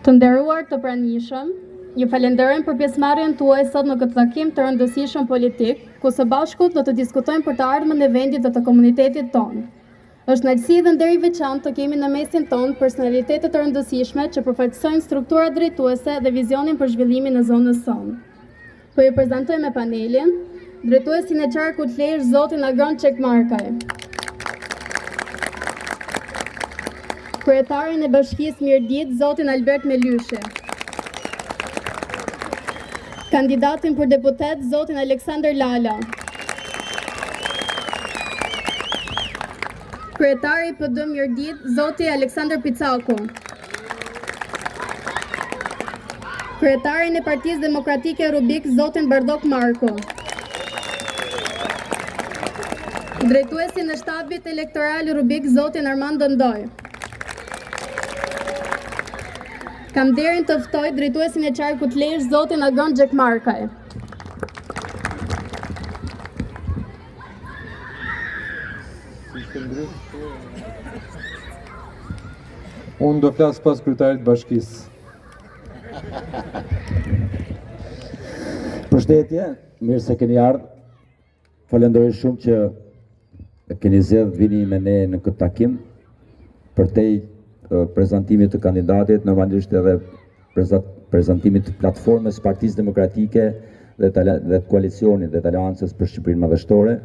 Të nderuar të pranishëm, ju falenderojmë për pjesëmarrjen tuaj sot në këtë takim të rëndësishëm politik, ku së bashku do të diskutojmë për të ardhmen e vendit dhe të komunitetit tonë. Është kënaqësi dhe nder i veçantë të kemi në mesin tonë personalitete të rëndësishme që përfaqësojnë strukturat drejtuese dhe vizionin për zhvillimin e zonës sonë. Po ju prezantoj me panelin, drejtuesin e qarkut Lezhë, zotin Agron Çekmarkaj. Kryetarin e Bashkisë Mirditë, zotin Albert Melyshi. Kandidatin për deputet, zotin Aleksandër Lala. Kryetari i PD Mirditë, zoti Aleksandër Picaku. Kryetarin e Partisë Demokratike Rubik, zotin Bardhok Marku. Drejtuesin e shtabit elektoral Rubik, zotin Armando Ndoj. Kam nderin të ftoj drejtuesin e qarkut Lezhë, zotin Agron Gjekmarkaj. Unë do flas pas kryetarit të bashkisë. Përshëndetje, mirë se keni ardhur. Falenderoj shumë që keni zgjedhur të vini me ne në këtë takim. Përtej prezantimit të kandidatit, normalisht edhe prezantimit të platformës Partisë Demokratike dhe të, dhe të koalicionit dhe të Aleancës për Shqipërinë Madhështore,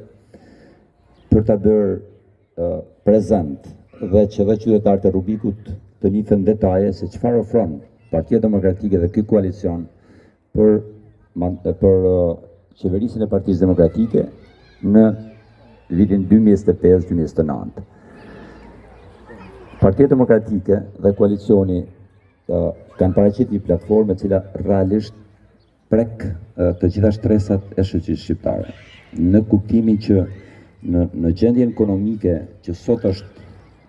për ta bërë prezent dhe që dhe qytetarët e Rubikut të njihen në detaje se çfarë ofron Partia Demokratike dhe ky koalicion për për qeverisjen e Partisë Demokratike në vitin 2025-2029. Partia Demokratike dhe koalicioni kanë paraqitur një platformë e cila realisht prek të gjitha shtresat e shoqërisë shqiptare, në kuptimin që në në gjendjen ekonomike që sot është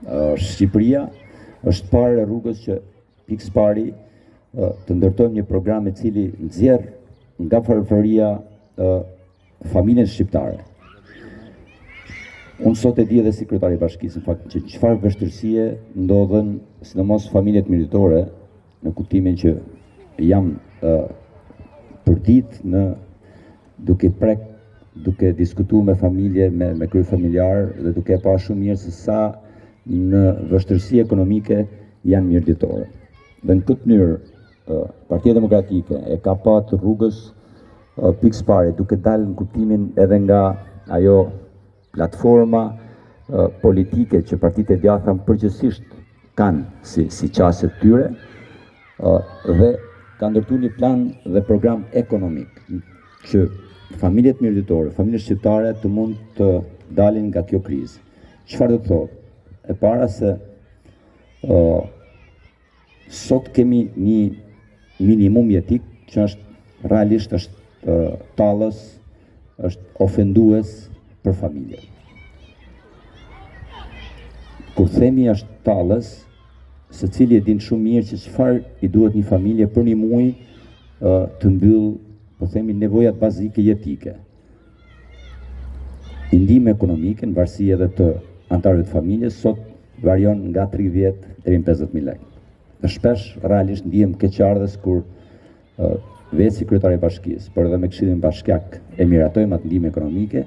Shqipëria, është parë e rrugës që pikësëpari të ndërtojmë një program i cili nxjerr nga varfëria familjen shqiptare. Unë sot e di edhe si kryetar i bashkisë, në fakt që çfarë vështirësie ndodhen, sidomos familjet mirditore, në kuptimin që jam uh, përditë në duke prek, duke diskutu me familje, me, me kryefamiljarë dhe duke e pa shumë mirë se sa në vështirësi ekonomike janë mirditorët. Dhe në këtë mënyrë, Partia Demokratike e ka pa të rrugës pikësëpari, duke dalë në kuptimin edhe nga ajo platforma politike që partitë e djathta përgjithësisht kanë si, si qasje të tyre dhe ka ndërtu një plan dhe program ekonomik që familjet mirditore, familjet shqiptare të mund të dalin nga kjo krizë. Çfarë do të thotë? E para se uh, sot kemi një minimum jetik që është realisht është uh, tallës. Është ofendues për familjen. Kur themi është tallës, secili e din shumë mirë që çfarë i duhet një familje për një muaj të mbyll, po themi nevojat bazike jetike. Një ndihmë ekonomike në varësi edhe të anëtarëve të familjes sot varion nga 30 deri në 50.000 lekë. Dhe shpesh realisht ndihem keqardhës kur vetë si kryetar i bashkisë, por edhe me këshillin bashkiak e miratojmë atë ndihmë ekonomike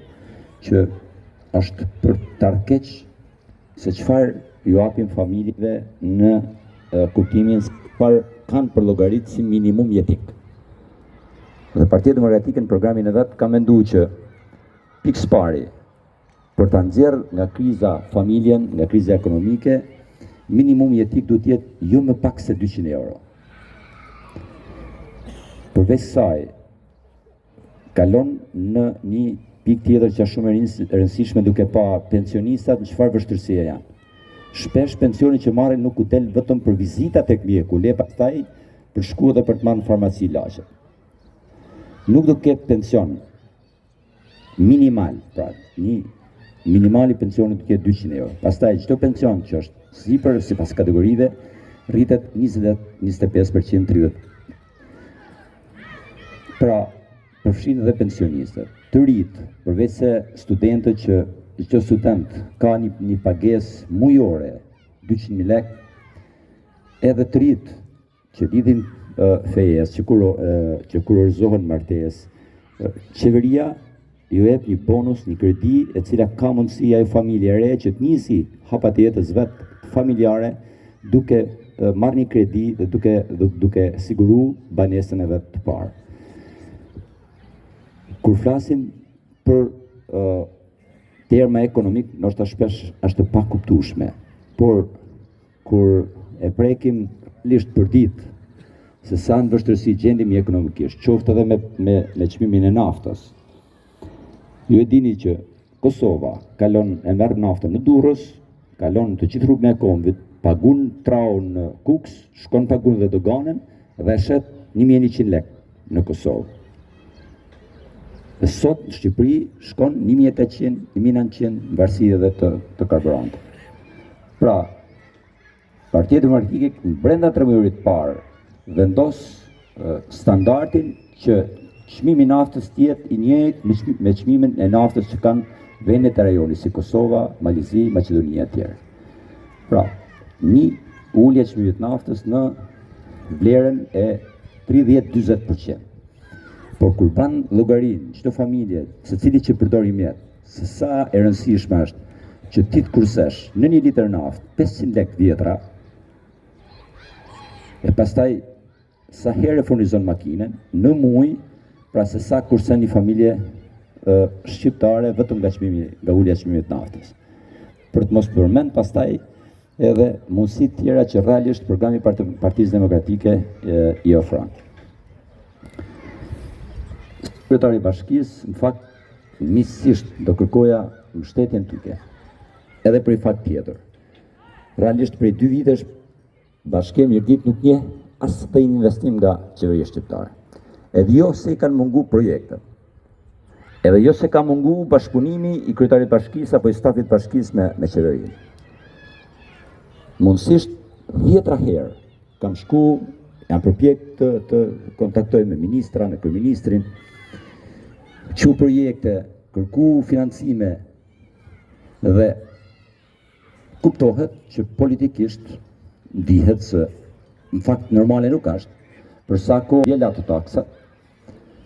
që është për të ardhur keq se çfarë ju japim familjeve në kuptimin se çfarë kanë përllogarit si minimum jetik. Dhe Partia Demokratike në programin e vet ka mendu që pikë së pari për ta nxjerrë nga kriza familjen, nga kriza ekonomike, minimum jetik duhet të jetë jo më pak se 200 euro. Përveç saj, kalon në një pikë tjetër që është shumë e rëndësishme duke pa pensionistat në çfarë vështirësie janë. Shpesh pensioni që marrin nuk u del vetëm për vizita tek mjeku, le pastaj për shku dhe për të marrë në farmaci ilaçe. Nuk do ketë pension minimal, pra një minimali i pensionit do të jetë 200 euro. Pastaj çdo pension që është sipër sipas kategorive rritet 20 25% 30. Pra, përfshin edhe pensionistët. Të rinjtë, përveç se studentët që çdo student ka një, një pagesë mujore 200.000 lekë, edhe të rinjtë që lidhin fejesë, që kuro, që kurorëzohen martesë, qeveria ju jep një bonus, një kredi, e cila ka mundësi ajo familje e re që të nisi hapat e jetës vet familjare duke marrë një kredi dhe duke duke siguru banesën e vet të parë. Kur flasim për uh, terma ekonomik, ndoshta shpesh është e pakuptueshme, por Kur e prekim realisht përditë se sa në vështirësi gjendemi ekonomikisht, qoftë edhe me me me çmimin e naftës. Ju e dini që Kosova kalon e merr naftën në Durrës, kalon të gjithë rrugën e kombit, pagun traun në Kukës, shkon pagun dhe doganën dhe e shet 1100 lek në Kosovë. Dhe sot në Shqipëri shkon 1800, 1900 në varësi edhe të, të karburantit. Pra, Partia Demokratike brenda tremujorit të parë vendos standardin që çmimi i naftës të jetë i njëjtë me, me çmimin e naftës që kanë vendet e rajonit si Kosova, Mali i Zi, Maqedonia e tjerë. Pra, një ulje e çmimit të naftës në vlerën e 30-40%. Por kur ban llogarinë çdo familje, secili që përdor një mjet, Se sa e rëndësishme është që ti të kursesh në një litër naftë 500 lekë vjetra, e pastaj sa herë e furnizon makinën në muaj, pra se sa kursen një familje e, shqiptare vetëm nga çmimi, nga ulja e çmimit të naftës. Për të mos përmend pastaj edhe mundësitë tjera që realisht programi i Partisë Demokratike e, i ofron. Kryetari i bashkisë, në fakt, miqësisht do kërkoja mbështetjen tuaj. Edhe për një fakt tjetër. Realisht prej dy vitesh Bashkia Mirditë nuk njeh asnjë investim nga qeveria shqiptare. Edhe jo se i kanë mungu projektet. Edhe jo se ka mungu bashkëpunimi i kryetarit bashkisë apo i stafit bashkisë me, me qeverinë. Mundësisht dhjetra herë kam shku, jam përpjek të, të kontaktoj me ministra, me kryeministrin, çu projekte, kërku financime dhe Kuptohet që politikisht ndihet se në fakt normale nuk është, për sa kohë vjel ato taksat,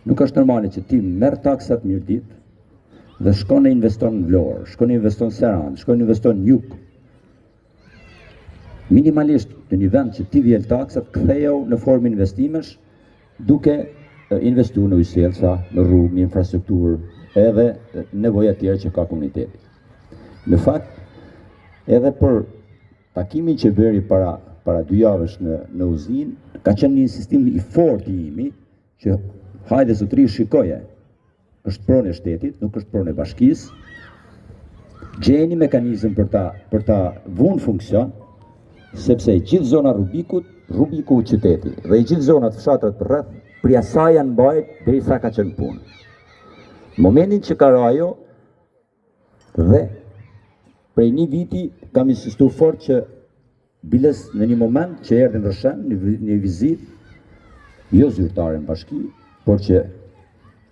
nuk është normale që ti merr taksat Mirditë dhe shkon e investon në Vlorë, shkon e investon në Sarandë, shkon e investon në jug. Minimalisht në një vend që ti vjel taksat, ktheu në formë investimesh duke investu në ujësjellësa, në rrugë, në infrastrukturë, edhe nevoja tjera që ka komuniteti. Në fakt, edhe për takimin që bëri para para dy javësh në në uzinë, ka qenë një insistim i fortë i imi që hajde zotëri shikoje. Është pronë e shtetit, nuk është pronë e bashkisë. Gjej një mekanizëm për ta për ta vunë në funksion, sepse e gjithë zona Rubikut, Rubiku qyteti dhe i gjithë zonat fshatrat përreth, prej asaj janë mbajt derisa ka qenë punë. Momentin që ka ra ajo dhe prej një viti kam insistu fort që biles në një moment që erdhi në Rrëshen, një, një vizitë, jo zyrtare në bashki, por që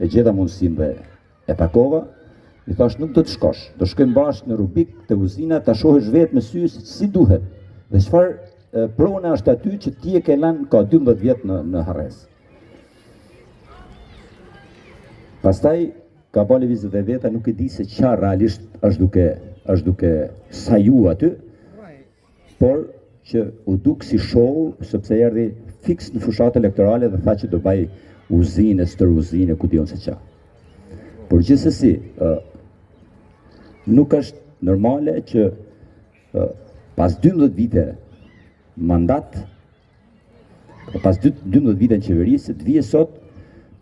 e gjeta mundësinë dhe e takova, i thash nuk do të shkosh, do shkojmë bashkë në Rubik te uzina, ta shohësh vetë me sy se si duhet. Dhe çfarë prona është aty që ti e ke lënë ka 12 vjet në në harresë. Pastaj ka ba lëvizjet e veta, nuk e di se ça realisht është duke është duke saju aty, por që u duk si show, sepse erdhi fiks në fushatë elektorale dhe tha që do baj uzinë, stër uzinë, ku di unë se ça. Por gjithsesi, nuk është normale që pas 12 vite mandat, pas 12 vite në qeverisje, të vije sot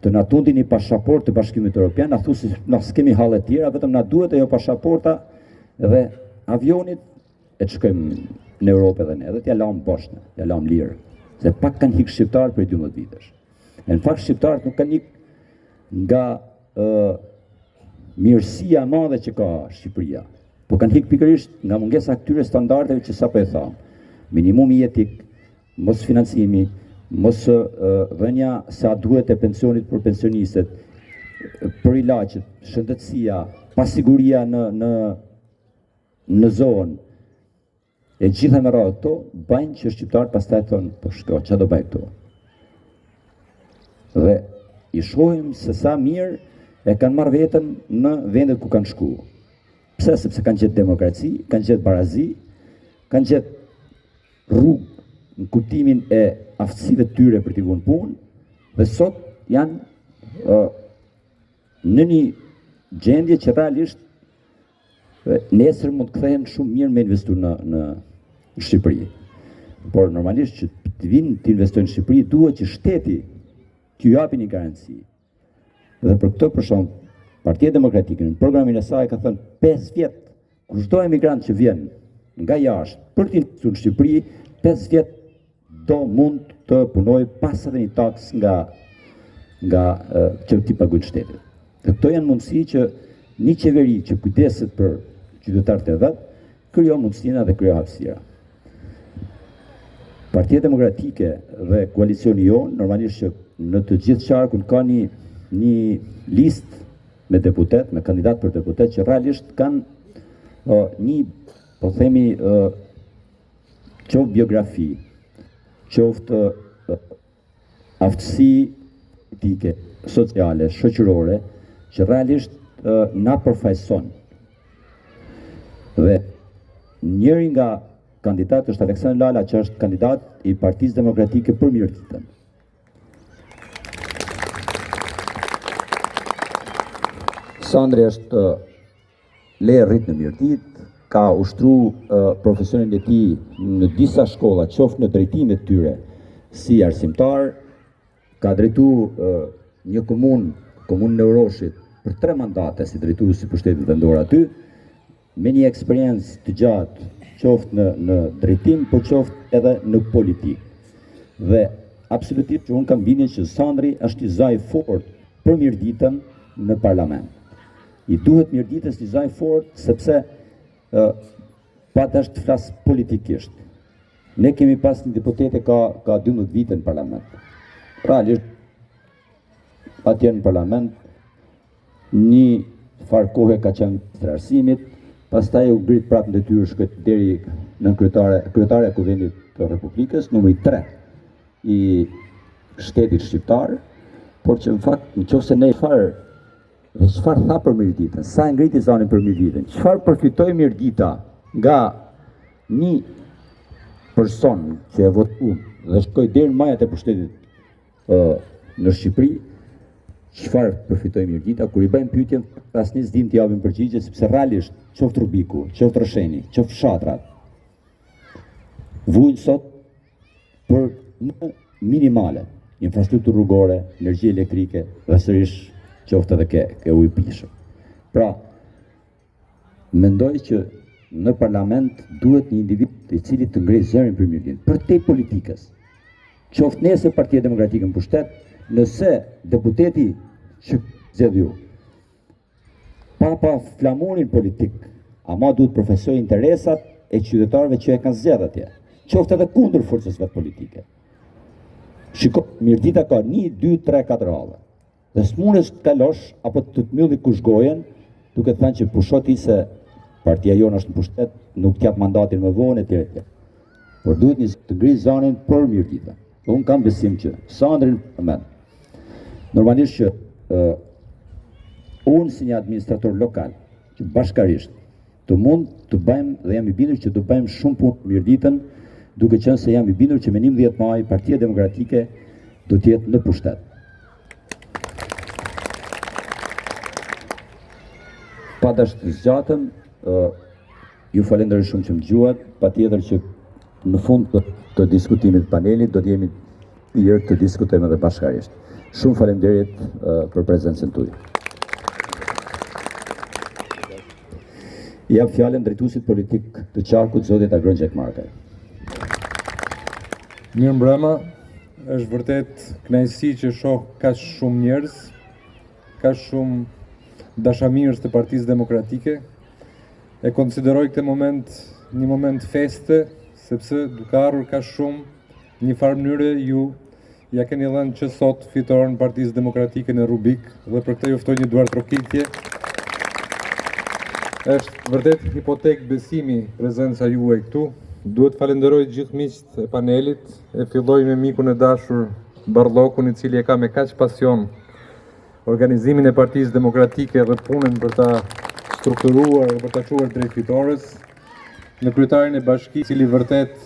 të na tundi një pashaportë të Bashkimit Europian, na thu se na s'kemi halle tjera, vetëm na duhet ajo pashaporta dhe avionit e të shkojmë në Europë edhe ne, edhe t'ja lamë bosh ne, t'ja lamë lirë. Se pak kanë hik shqiptarët prej 12 vitesh. E në fakt shqiptarët nuk kanë hik nga ë mirësia e madhe që ka Shqipëria. Po kanë hik pikërisht nga mungesa e këtyre standardeve që sapo e thamë. Minimumi jetik, mos financimi, mos dhënia sa duhet e pensionit për pensionistët, për ilaçet, shëndetësia, pasiguria në në në zonë. E gjitha me radhë këto bajnë që shqiptarët pastaj thonë, po shko, ça do baj këtu? Dhe i shohim se sa mirë e kanë marrë veten në vendet ku kanë shku. Pse? Sepse kanë gjetë demokraci, kanë gjetë barazi, kanë gjetë rrugë në kuptimin e aftësive të tyre për t'i vënë punë dhe sot janë uh, në një gjendje që realisht nesër mund të kthehen shumë mirë me investu në në Shqipëri. Por normalisht që të vinë të investojnë në Shqipëri duhet që shteti t'ju japi një garanci. Dhe për këtë për shembull, Partia Demokratike në programin e saj ka thënë 5 vjet kushdo emigrant që vjen nga jashtë për të investuar në Shqipëri, 5 vjet do mund të punojë pa asnjë taksë nga nga që t'i paguajnë shtetit. Dhe këto janë mundësi që një qeveri që kujdeset për qytetarët e vet, krijon mundësina dhe krijon hapësira. Partia Demokratike dhe koalicioni jonë, normalisht që në të gjithë qarkun ka një një listë me deputet, me kandidat për deputet që realisht kanë uh, një, po themi, uh, qoftë biografi, qoftë aftësi etike, sociale, shoqërore, që realisht na përfaqëson. Dhe njëri nga kandidatët është Aleksandër Lala, që është kandidat i Partisë Demokratike për Mirditën. Sandri është Le rrit në Mirditë, ka ushtru profesionin e tij në disa shkolla, qoftë në drejtimet tyre si arsimtar, ka drejtu një komunë, komunën e Oroshit, për tre mandate si drejtues i pushtetit vendor aty, me një eksperiencë të gjatë, qoftë në, në drejtim, por qoftë edhe në politikë. Dhe absolutisht që unë kam bindjen që Sandri është një za i fortë për Mirditën në parlament. I duhet Mirditës një za i fortë sepse ë pa dash të flas politikisht. Ne kemi pas një deputete ka ka 12 vite në parlament. Realisht atje në parlament një farë kohe ka qenë ministre arsimit, pastaj u ngrit prapë në detyrë shkoi deri në kryetare kryetare e Kuvendit të Republikës, numri 3 i shtetit shqiptar, por që në fakt në qoftë se ne farë Dhe çfarë tha për Mirditën? Sa e ngriti zanin për Mirditën? Çfarë përfitoi Mirdita nga një person që e votuam dhe shkoi deri në majat e pushtetit ë në Shqipëri? Çfarë përfitoi Mirdita kur i bëjmë pyetjen, asnjë s'dim të japim përgjigje sepse realisht qoftë Rubiku, qoftë Rrësheni, qoftë fshatrat vujnë sot për më minimale, infrastrukturë rrugore, energji elektrike dhe sërish qoftë edhe ke, ke ujë pijshëm. Pra, mendoj që në parlament duhet një individ i cili të ngrejë zërin për Mirditën, përtej politikës. Qoftë nesër Partia Demokratike në pushtet, nëse deputeti që zgjedh ju. Pa pa flamurin politik, ama duhet të përfaqësojë interesat e qytetarëve që e kanë zgjedhë atje, qoftë edhe kundër forcës vet politike. Shiko, Mirdita ka 1, 2, 3, 4 halle. Dhe s'mundesh të kalosh apo të të mbylli kush gojën, duke të thënë që pusho ti se partia jonë është në pushtet, nuk t'jap mandatin më vonë etj etj. Por duhet një të ngrijë zanin për Mirditën. Dhe unë kam besim që Sandrin në mend. Normalisht që uh, unë si një administrator lokal, që bashkarisht të mund të bëjmë dhe jam i bindur që do bëjmë shumë punë për Mirditën, duke qenë se jam i bindur që me 11 maj Partia Demokratike do të jetë në pushtet. Pa dashur të zgjatem, ju falenderoj shumë që më dëgjuat, patjetër që në fund të, të diskutimit të panelit do të jemi lirë të diskutojmë edhe bashkarisht. Shumë faleminderit për prezencën tuaj. I jap fjalën drejtuesit politik të qarkut, zotit Agron Gjekmarkaj. Mirëmbrëma, është vërtet kënaqësi që shoh kaq shumë njerëz, kaq shumë dashamirës të Partisë Demokratike. E konsideroj këtë moment një moment feste, sepse duke ardhur kaq shumë, një farë mënyre ju ia keni dhënë që sot fitoren Partisë Demokratike në Rubik dhe për këtë ju ftoj një duartrokitje. Është vërtet hipotekë besimi prezenca juaj këtu. Duhet të falenderoj gjithë miqtë e panelit, e filloj me mikun e dashur Bardhokun i cili e ka me kaq pasion organizimin e Partisë Demokratike dhe punën për ta strukturuar dhe për ta çuar drejt fitores, me kryetarin e bashkisë, i cili vërtet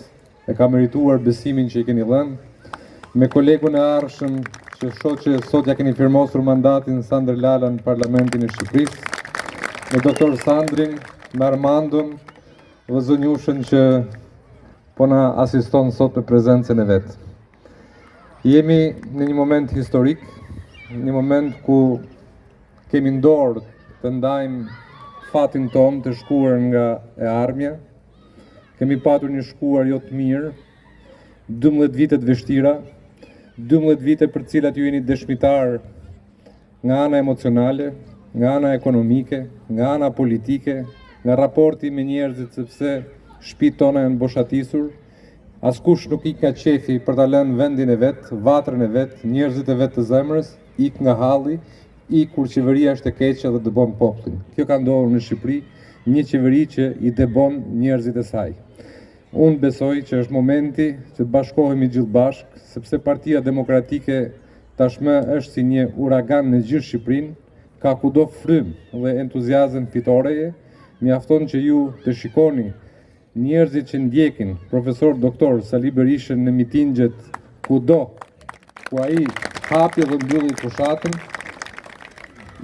E ka merituar besimin që i keni dhënë. Me kolegun e ardhshëm që shoh që sot ia keni firmosur mandatin Sandër Lala në Parlamentin e Shqipërisë, me doktor Sandrin, me Armandon dhe zonjushën që po na asiston sot me prezencën e vet. Jemi në një moment historik, një moment ku kemi në dorë të ndajmë fatin tonë të shkuar nga e ardhmja, Kemi patur një shkuar jo të mirë, 12 vite të vështira, 12 vite për të cilat ju jeni dëshmitar nga ana emocionale, nga ana ekonomike, nga ana politike, nga raporti me njerëzit sepse shtëpitë tona janë boshatisur, askush nuk ik nga qefi për ta lënë vendin e vet, vatrën e vet, njerëzit e vet të zemrës, ik nga halli, Ik kur qeveria është e keqe dhe dëbon popullin. Kjo ka ndodhur në Shqipëri, një qeveri që i dëbon njerëzit e saj. Unë besoj që është momenti që të bashkohemi gjithë bashkë, sepse Partia Demokratike tashmë është si një uragan në gjithë Shqipërinë, ka kudo frymë dhe entuziazëm fitoreje, mjafton që ju të shikoni Njerëzit që ndjekin profesor doktor Sali Berishën në mitingjet kudo ku ai hapi dhe mbylli fushatën,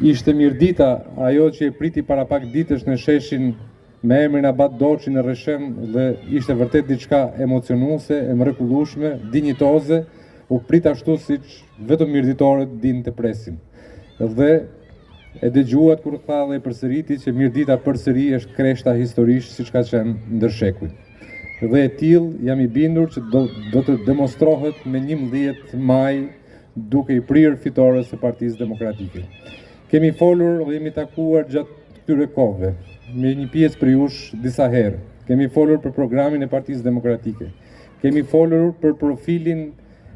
ishte Mirdita ajo që e priti para pak ditësh në sheshin me emrin Abat Doçi në Rrëshen dhe ishte vërtet diçka emocionuese, e mrekullueshme, dinjitoze, u prit ashtu siç vetëm mirditorët dinë të presin. Dhe e dëgjuat kur tha dhe e përsëriti që Mirdita përsëri është kreshta historisht siç ka qenë ndër shekuj. Dhe e tillë jam i bindur që do, do të demonstrohet me 11 maj duke i prirë fitores së Partisë Demokratike. Kemi folur dhe jemi takuar gjatë këtyre kohëve me një pjesë prej jush disa herë. Kemi folur për programin e Partisë Demokratike. Kemi folur për profilin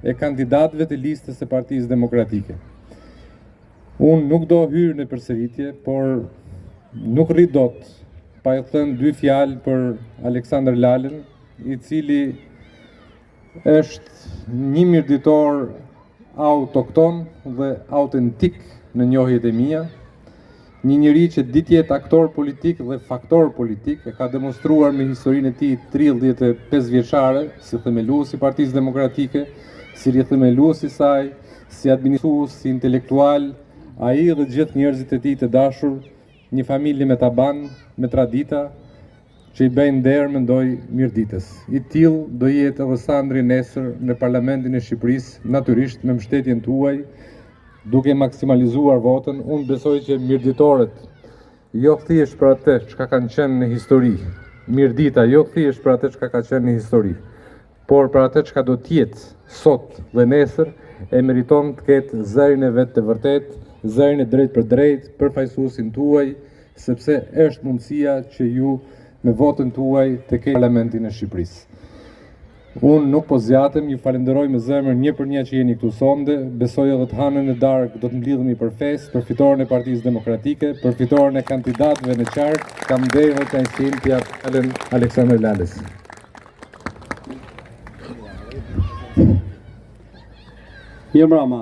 e kandidatëve të listës së Partisë Demokratike. Unë nuk do hyj në përsëritje, por nuk rri dot pa i thënë dy fjalë për Aleksandër Lalën, i cili është një mirditor autokton dhe autentik në njohjet e mia, Një njeri që di të jetë aktor politik dhe faktor politik, e ka demonstruar me historinë e tij 35 vjeçare si themelues i Partisë Demokratike, si rithemelues i saj, si administrues, si intelektual, ai dhe gjithë njerëzit e tij të dashur, një familje me taban, me tradita, që i bëjnë nder mendoj Mirditës. I tillë do jetë edhe Sandri nesër në Parlamentin e Shqipërisë, natyrisht me mbështetjen tuaj, duke maksimalizuar votën, unë besoj që mirditorët jo thjesht për atë çka kanë qenë në histori, Mirdita jo thjesht për atë çka ka qenë në histori, por për atë çka do të jetë sot dhe nesër, e meriton të ketë zërin e vet të vërtetë, zërin e drejtpërdrejtë, përfaqësuesin tuaj. sepse është mundësia që ju me votën tuaj të keni parlamentin e Shqipërisë. Unë nuk po zgjatem, ju falenderoj me zemër një për një që jeni këtu sonde, besoj edhe të hanën në darkë do të mblidhemi për festë, për fitoren e Partisë Demokratike, për fitoren e kandidatëve në qark, kam nderin dhe kënaqësinë t'ia jap fjalën Aleksandër Lalës. Mirëmbrëma.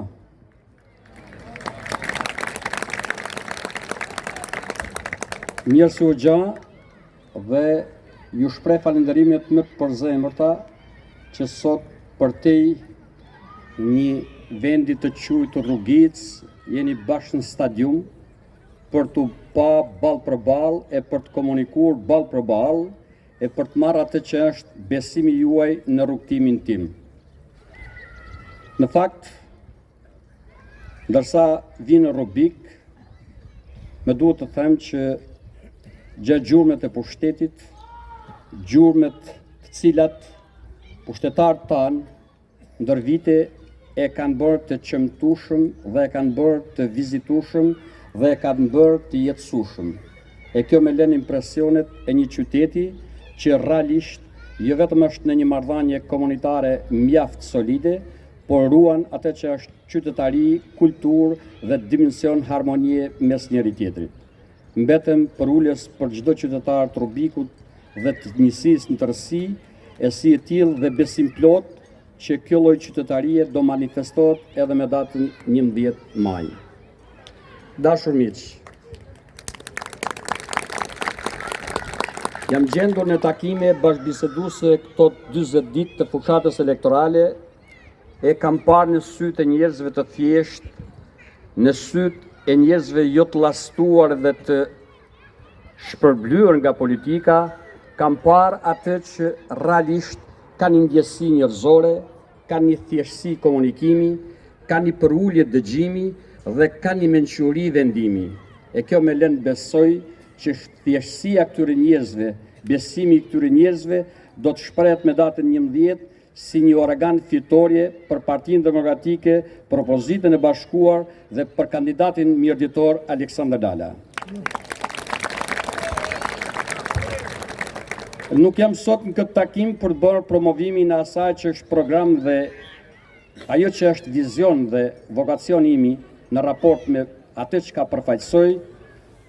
Mirë se u gja dhe ju shpreh falënderimet më të përzemërta që sot përtej një vendi të quajtur rrugicë, jeni bashkë në stadium për t'u pa ballë për ballë e për të komunikuar ballë për ballë e për të marrë atë që është besimi juaj në rrugëtimin tim. Në fakt, ndërsa vij në Rubik, më duhet të them që gjej gjurmët e pushtetit, gjurmët të cilat pushtetarët tanë ndër vite e kanë bërë të qëmtushëm dhe e kanë bërë të vizitushëm dhe e kanë bërë të jetësushëm. E kjo më lën impresionet e një qyteti që realisht jo vetëm është në një marrëdhënie komunitare mjaft solide, por ruan atë që është qytetari, kulturë dhe dimension harmonie mes njëri-tjetrit. Mbetem përulës për çdo qytetar të Rubikut dhe të njësisë në tërësi, e si e tillë dhe besimplotë që kjo lloj qytetarie do manifestohet edhe me datën 11 maj. Dashur miq, jam gjendur në takime bashkëbiseduese këto 40 ditë të fushatës elektorale e kam parë në sytë e njerëzve të thjeshtë, në sytë e njerëzve jo të llastuar dhe të shpërblyer nga politika, kam parë atë që realisht ka një ndjesi njerëzore, ka një thjeshtësi komunikimi, ka një përulje dëgjimi dhe ka një mençuri vendimi. E kjo më lën të besoj që thjeshtësia e këtyre njerëzve, besimi i këtyre njerëzve do të shprehet me datën 11 si një uragan fitorje për Partinë Demokratike, për opozitën e bashkuar dhe për kandidatin mirditor Aleksandër Lala. Nuk jam sot në këtë takim për të bërë promovimin e asaj që është program dhe ajo që është vizion dhe vokacion imi në raport me atë çka përfaqësoj,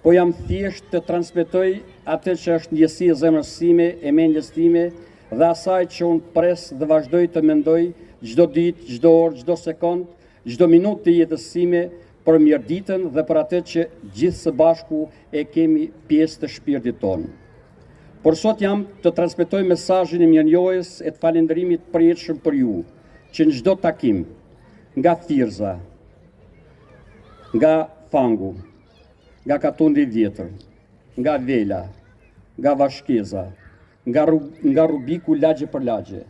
po jam thjesht të transmetoj atë që është ndjesi e zemrës sime, e mendjes time dhe asaj që unë pres dhe vazhdoj të mendoj çdo ditë, çdo orë, çdo sekond, çdo minutë të jetës sime për Mirditën dhe për atë që gjithë së bashku e kemi pjesë të shpirtit tonë. Por sot jam të transmetoj mesazhin e mirënjohjes e të falënderimit të përjetshëm për ju, që në çdo takim, nga Thirrza, nga Fangu, nga Katundi i Vjetër, nga Vela, nga Vashkeza, nga, nga Rubiku lagje për lagje.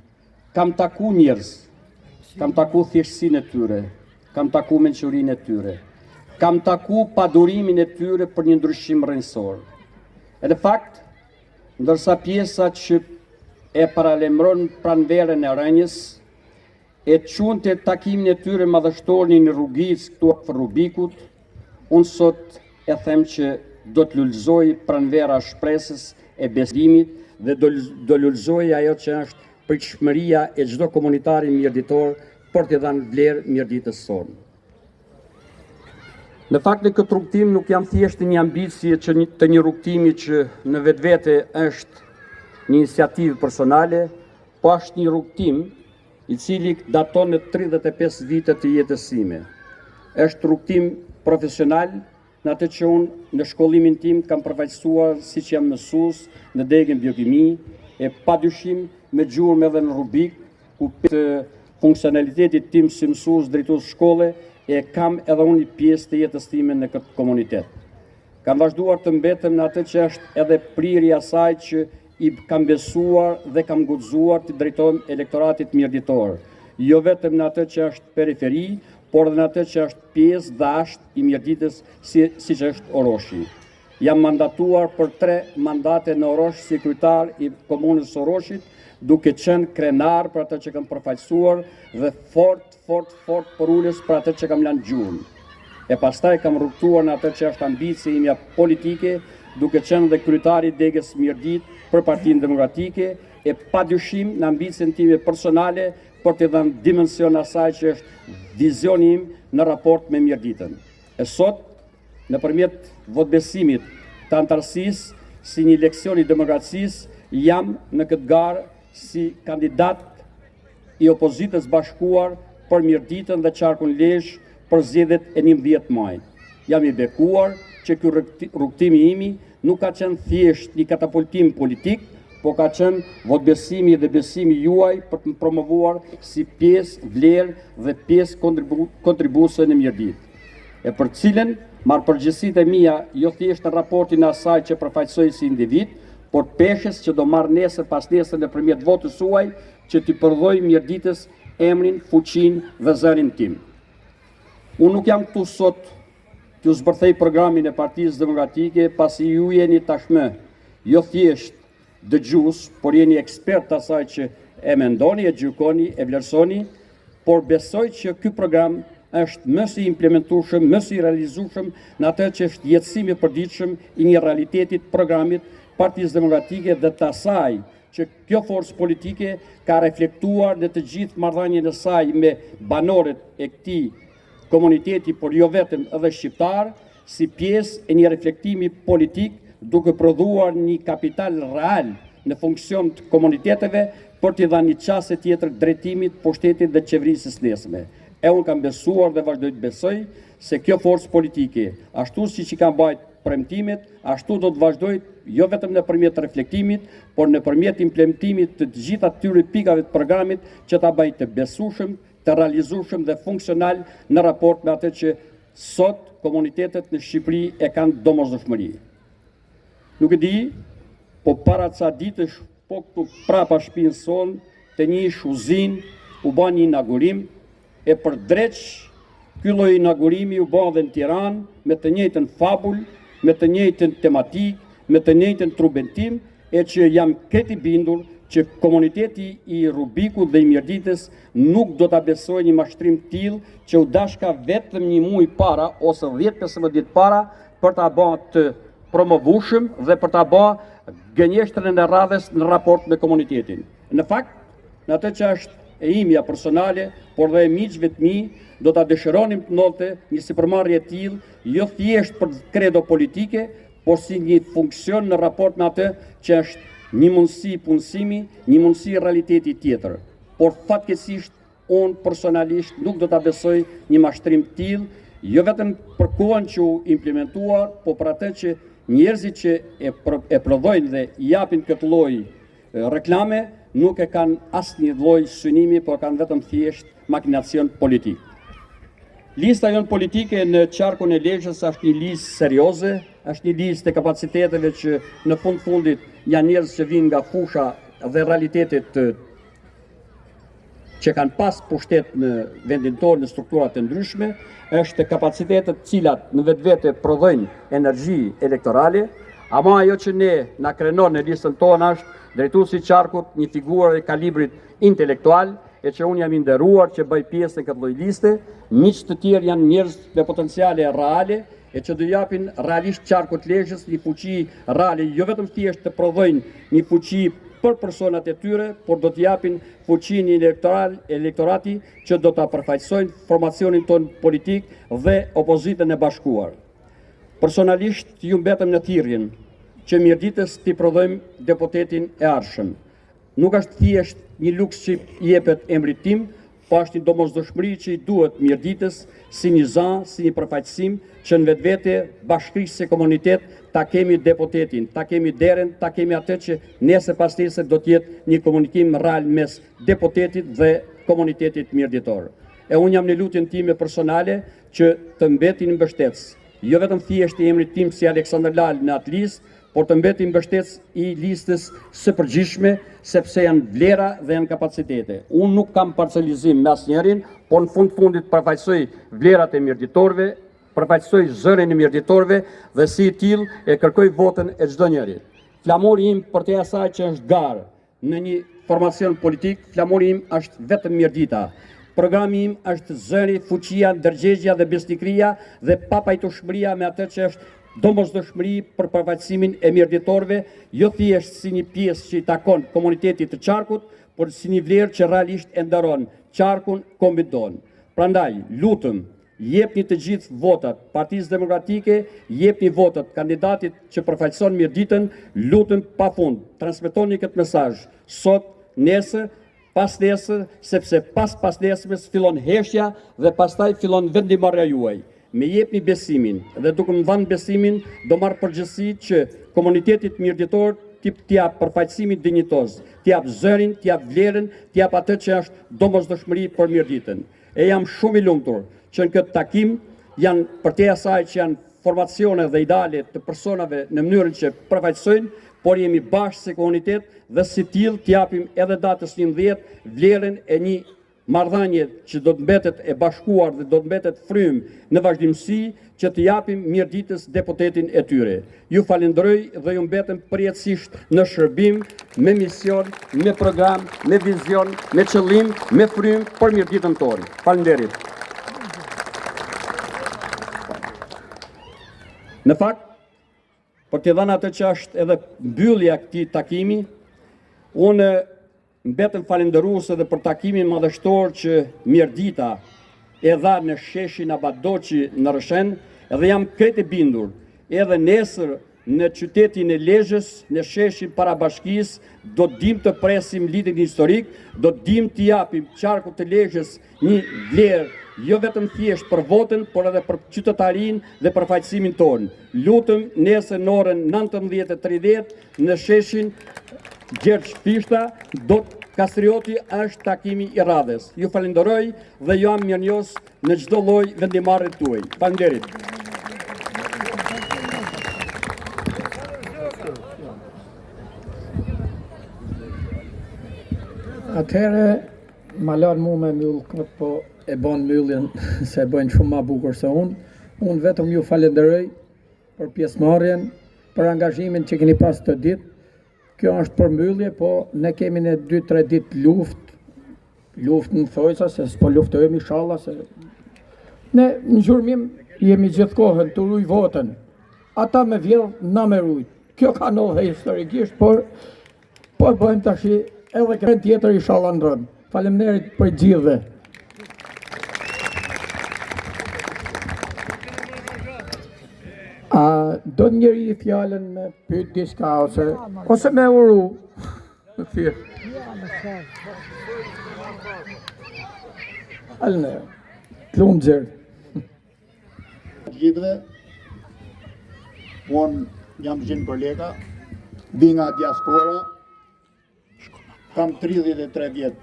Kam taku njerëz, kam taku thjeshtësinë e tyre, kam taku mençurinë e tyre, kam taku padurimin e tyre për një ndryshim rrënjësor. E në fakt, ndërsa pjesa që e paralajmëron pranverën e rënies, E quante takimin e tyre madhështor në një rrugicë këtu afër Rubikut, unë sot e them që do të lulëzojë pranvera e shpresës e besimit dhe do, do lulëzojë ajo që është pritshmëria e çdo komunitari mirditor për t'i dhënë vlerë Mirditës sonë. Në fakt në këtë rrugëtim nuk jam thjesht një ambicie që një, të një rrugëtimi që në vetvete është një iniciativë personale, po është një rrugëtim i cili daton në 35 vite të jetës sime. Është rrugëtim profesional në atë që unë në shkollimin tim kam përfaqësuar siç jam mësues në degën biokimi e padyshim me gjurmë edhe në Rubik, ku të funksionalitetit tim si mësues drejtues shkolle e kam edhe unë një pjesë të jetës time në këtë komunitet. Kam vazhduar të mbetem në atë që është edhe prirja e asaj që i kam besuar dhe kam guxuar t'i drejtohem elektoratit mirditor, jo vetëm në atë që është periferi, por edhe në atë që është pjesë dhe asht i Mirditës si, siç është Oroshi. Jam mandatuar për tre mandate në Orosh si kryetar i komunës së Oroshit, duke qenë krenar për atë që kam përfaqësuar dhe fort, fort, fort përulës për atë që kam lënë gjurmë. E pastaj kam rrugëtuar në atë që është ambicia imja politike, duke qenë dhe kryetar i degës Mirditë për Partinë Demokratike, e padyshim në ambicien time personale për t'i dhënë dimension asaj që është vizioni im në raport me Mirditën. E sot, nëpërmjet votëbesimit të anëtarësisë si një leksion i demokracisë, jam në këtë garë si kandidat i opozitës bashkuar për Mirditën dhe qarkun Lezhë për zgjedhjet e 11 majit. Jam i bekuar që ky rrugëtim i imi nuk ka qenë thjesht një katapultim politik, po ka qenë votëbesimi dhe besimi juaj për të më promovuar si pjesë vlerë dhe pjesë kontribuese në Mirditë. E për cilën marr përgjegjësitë e mia jo thjesht në raportin e asaj që përfaqësoj si individ, por peshës që do marr nesër pasnesër nëpërmjet votës suaj që t'i prodhoj Mirditës emrin, fuqinë dhe zërin tim. Unë nuk jam këtu sot t'ju zbërthej programin e Partisë Demokratike, pasi ju jeni tashmë jo thjesht dëgjues, por jeni ekspert të asaj që e mendoni, e gjykoni, e vlerësoni, por besoj që ky program është më si implementueshëm, më si realizueshëm në atë që është jetësimi i përditshëm i një realiteti të programit Partisë Demokratike dhe të asaj që kjo forcë politike ka reflektuar në të gjithë marrëdhënien e saj me banorët e këtij komuniteti, por jo vetëm edhe shqiptar, si pjesë e një reflektimi politik duke prodhuar një kapital real në funksion të komuniteteve për t'i dhënë një qasje tjetër drejtimit, pushtetit dhe qeverisjes nesërme. E unë kam besuar dhe vazhdoj të besoj se kjo forcë politike, ashtu siç i ka mbajt premtimet, ashtu do të vazhdoj jo vetëm nëpërmjet reflektimit, por nëpërmjet implementimit të të gjitha atyre pikave të programit që ta bëjë të besueshëm, të realizueshëm dhe funksional në raport me atë që sot komunitetet në Shqipëri e kanë domosdoshmëri. Nuk e di, po para ca ditësh po këtu prapa shtëpisë sonë, te një ish uzinë, u bë një inaugurim e për dreq ky lloj inaugurimi u bë edhe në Tiranë me të njëjtën fabul, me të njëjtën tematikë, me të njëjtën trubentim e që jam krejt i bindur që komuniteti i Rubikut dhe i Mirditës nuk do ta besojë një mashtrim të tillë që u dashka vetëm një muaj para ose 10-15 ditë para për ta bë të promovueshëm dhe për ta bë gënjeshtrën e radhës në raport me komunitetin. Në fakt, në atë që është e imja personale, por dhe e miqve të mi, do ta dëshironim të ndodhte një sipërmarrje e tillë, jo thjesht për kredo politike, por si një funksion në raport me atë që është një mundësi punësimi, një mundësi realiteti tjetër. Por fatkeqësisht unë personalisht nuk do ta besoj një mashtrim të tillë, jo vetëm për kohën që u implementua, po për atë që njerëzit që e, e prodhojnë dhe japin këtë lloj reklame nuk e kanë asnjë lloj synimi, por kanë vetëm thjesht makinacion politik. Lista jonë politike në qarkun e Lezhës është një listë serioze, është një listë e kapaciteteve që në fund fundit janë njerëz që vijnë nga fusha dhe realitetet të që kanë pas pushtet në vendin tonë në strukturat e ndryshme, është kapacitetet të cilat në vetvete prodhojnë energji elektorale, ama ajo që ne na krenon në listën tonë është drejtuesi i qarkut, një figurë e kalibrit intelektual, e që unë jam i nderuar që bëj pjesë në këtë lloj liste, miq të tjerë janë njerëz me potenciale reale, e që do japin realisht qarkut Lezhës një fuqi reale, jo vetëm thjesht të prodhojnë një fuqi për personat e tyre, por do të japin fuqinë elektoral, elektorati që do ta përfaqësojnë formacionin tonë politik dhe opozitën e bashkuar. Personalisht ju mbetem në thirrjen që Mirditës t'i prodhojmë deputetin e ardhshëm. Nuk është thjesht një luks që i jepet emrit tim, po është një domosdoshmëri që i duhet Mirditës si një za, si një përfaqësim që në vetvete bashkërisht si komunitet ta kemi deputetin, ta kemi derën, ta kemi atë që nesër pasnesër do të jetë një komunikim real mes deputetit dhe komunitetit mirditor. E unë jam në lutjen time personale që të mbetini mbështetës, jo vetëm thjesht i emrit tim si Aleksandër Lalë në atë listë, por të mbetini mbështetës i listës së përgjithshme, sepse janë vlera dhe janë kapacitete. Unë nuk kam parcelizim me asnjërin, por në fund fundit përfaqësoj vlerat e mirditorëve, përfaqësoj zërin e mirditorëve dhe si i tillë e kërkoj votën e çdo njeri. Flamuri im përtej asaj që është garë, Në një formacion politik, flamuri im është vetëm Mirdita. Programi im është zëri, fuqia, ndërgjegjja dhe besnikëria dhe papajtueshmëria me atë që është domosdoshmëri për përfaqësimin e mirditorëve, jo thjesht si një pjesë që i takon komunitetit të qarkut, por si një vlerë që realisht e nderon qarkun kombin tonë. Prandaj, lutem, jepni të gjithë votat Partisë Demokratike, jepni votat kandidatit që përfaqëson Mirditën, lutem pafund, transmetoni këtë mesazh sot, nesër, pasnesër, sepse pas pasnesërmes fillon heshtja dhe pastaj fillon vendimmarrja juaj. Më jepni besimin dhe duke më dhënë besimin, do marr përgjegjësi që komunitetit mirditor t'i jap përfaqësimin dinjitoz, t'i jap zërin, t'i jap vlerën, t'i jap atë që është domosdoshmëri për Mirditën. E jam shumë i lumtur që në këtë takim janë përtej asaj që janë formacione dhe ideale të personave në mënyrën që përfaqësojnë, por jemi bashkë si komunitet dhe si tillë t'i japim edhe datës 11 vlerën e një marrëdhënie që do të mbetet e bashkuar dhe do të mbetet frymë në vazhdimësi që t'i japim Mirditës deputetin e tyre. Ju falënderoj dhe ju mbetem përjetësisht në shërbim me mision, me program, me vizion, me qëllim, me frymë për Mirditën tonë. Faleminderit. Në fakt, për t'i dhënë atë që është edhe mbyllja e këtij takimi, unë mbetem falënderues edhe për takimin madhështor që Mirdita e dha në sheshin Abaz Doçi në Rrëshen, edhe jam krejt e bindur, edhe nesër në qytetin e Lezhës, në sheshin para bashkisë, do të dim të presim liderin historik, do të dim t'i japim qarkut të Lezhës një vlerë jo vetëm thjesht për votën, por edhe për qytetarinë dhe përfaqësimin tonë. Lutem nesër në orën 19:30 në sheshin Gjergj Fishta, Dodë Kastrioti është takimi i radhës. Ju falënderoj dhe ju jam mirënjohës në çdo lloj vendimmarrje tuaj. Faleminderit. Atëherë ma lanë mu me mbyll këtë, po e bon mbylljen se e bëjnë shumë ma bukur se unë. Unë vetëm ju falenderoj për pjesëmarrjen, për angazhimin që keni pas këtë ditë. Kjo është përmbyllje, po ne kemi në 2-3 ditë luftë, luftë në thojsa, se s'po luftojmë ishalla, se ne në gjurmim jemi gjithë kohën të ruj votën, ata me vjedh, na me rujt. Kjo ka ndodhë historikisht, por po e bëjmë tashi edhe këtë tjetër ishalla ndrron. Faleminderit për gjithëve. A do njeri fjalën me pyet diçka ose ose me uru? Thjesht. Faleminderit. Të lumtë Gjergj. Gjithëve, unë jam Gjin Përleka, vi nga diaspora, Kam 33 vjet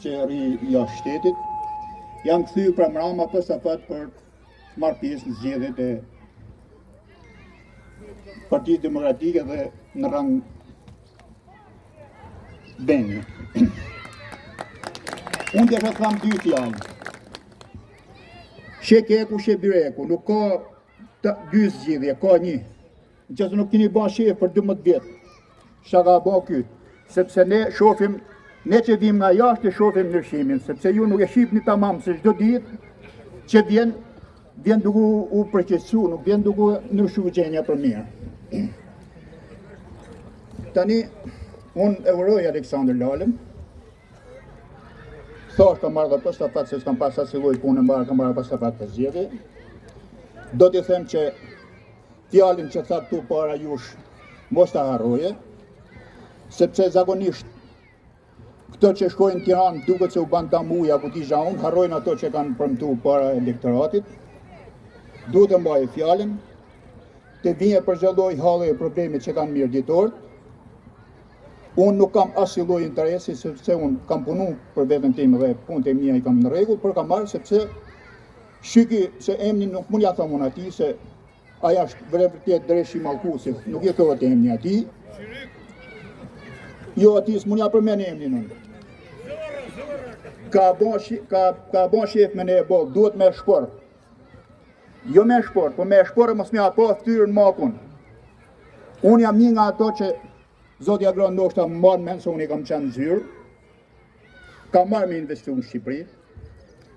që rri jashtë shtetit. Jam kthy pra mrama për sa për të marrë pjesë në zgjedhjet e Partisë Demokratike dhe në rang vendi. Unë desha të tham dy fjalë. She keku, she byreku, nuk ka të dy zgjidhje, ka një. Në qoftë se nuk keni ba qejf për 12 vjet, çka ka ba ky, sepse ne shofim, ne që vim nga jashtë e shofim ndryshimin, sepse ju nuk e shifni tamam se çdo ditë që vjen, vjen duke u përkeqësu, nuk vjen duke u ndryshu gjendja për mirë. Tani, unë e uroj Aleksandër Lalën, Thashë kam marrë dhe për stafat se s'kam pas asnjë lloj pune mbarë, kam marrë për stafat për zgjedhje. Do t'i them që fjalën që tha këtu para jush, mos ta harroje, sepse zakonisht këto që shkojnë në Tiranë duket se u ban damuja ku ti unë, harrojnë ato që kanë premtu para elektoratit. Duhet të mbajë fjalën, të vijë për çdo lloj halli e problemi që kanë mirditorët. Unë nuk kam asnjë lloj interesi sepse unë kam punu për veten time dhe punët e mia i kam në rregull, por kam marrë sepse Shyki se emnin nuk mund ja them unë atij se ai është vërtet dreqi i mallkusit, nuk i thohet emni atij. Jo atij s'mund ja përmend emnin unë. Ka bo, ka, ka bo qejf me ne e bo, duhet me shpor. Jo me shpor, po me shpor e mos me ja pa ftyrën ma kun. Unë jam një nga ato që Zoti Agron ndoshta më mban mend se unë i kam qenë në zyrë, kam marrë me investu në Shqipëri,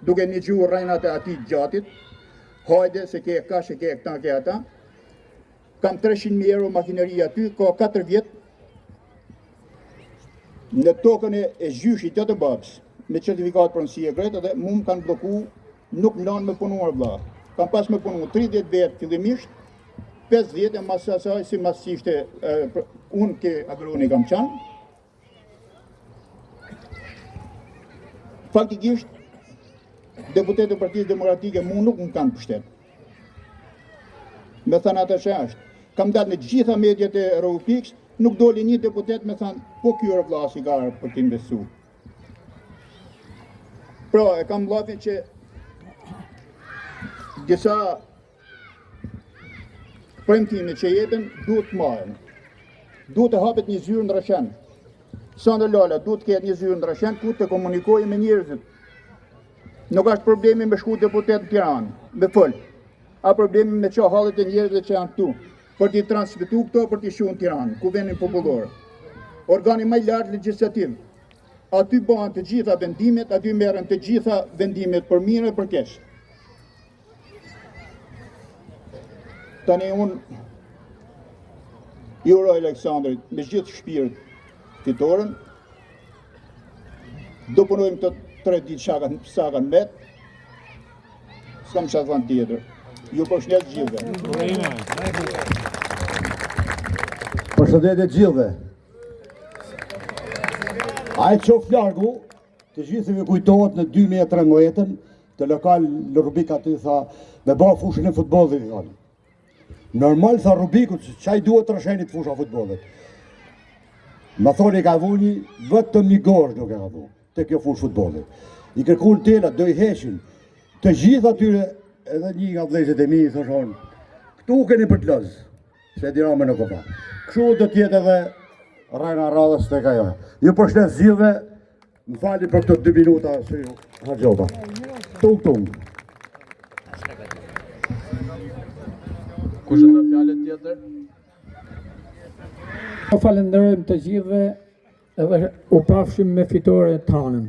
duke nigju rrenat e atij gjatit, hajde se ke kaq e ke këta, ke ata. Kam 300.000 euro makineri aty, ka 4 vjet në tokën e gjyshit jo të babës, me certifikatë pronësie krejt edhe mu më kanë blloku, nuk më lanë me punuar vlla. Kam pas me punu 30 vetë fillimisht, 50 e mas asaj si mas ishte unë ke Agroni kam qenë. Faktikisht, deputetët e Partisë Demokratike mu nuk më kanë pështet. Me thënë atë që është. Kam dalë në gjitha mediat e Republikës, nuk doli një deputet me thënë, po ky or vlla si ka ardhur për të investu. Pra, e kam llafin që disa premtime që jepen, duhet të marren. Duhet të hapet një zyrë në Rrëshen. Sandër Lala duhet të ketë një zyrë në Rrëshen ku të komunikojë me njerëzit. Nuk është problemi me shku deputet në Tiranë, me fol. A problemi me ça hallet e njerëzve që janë këtu, për t'i transmetu këto për t'i çu në Tiranë, Kuvendin Popullor. Organi më i lartë legjislativ. Aty bëhen të gjitha vendimet, aty merren të gjitha vendimet për mirë e për keq. Tani unë i uroj Aleksandrit me gjithë shpirt fitoren. Do punojmë këto tre ditë sa kanë, sa kanë met. S'kam çfarë thënë tjetër. Ju përshëndes gjithëve. Përshëndetje të gjithëve. Ai qoftë largu, të gjithëve ju kujtohet në 2013-ën, te lokal Rubik aty tha, me ba fushën e futbollit, i thonë. Normal, tha Rubikut, ça i duhet Rrëshenit fusha futbollit. Më thonë i ka vu një, vetëm një gozhdë nuk e ka vu, te kjo fushë futbollit. I kërkun telat, do i heqin, të gjithë atyre, edhe një nga vëllezërit e mi, i thoshon, këtu keni për të lozë, se Edi Rama nuk o pa. Kështu do t'jetë edhe rrena radhës tek ajo. Ju përshëndes gjithëve, Më falni për këto dy minuta që ju harxhova. Tung tung. Kush e do fjalën tjetër? Po falenderojmë të gjithëve edhe u pafshim me fitore të hanën.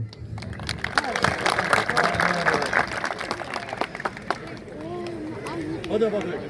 Hadi bakalım.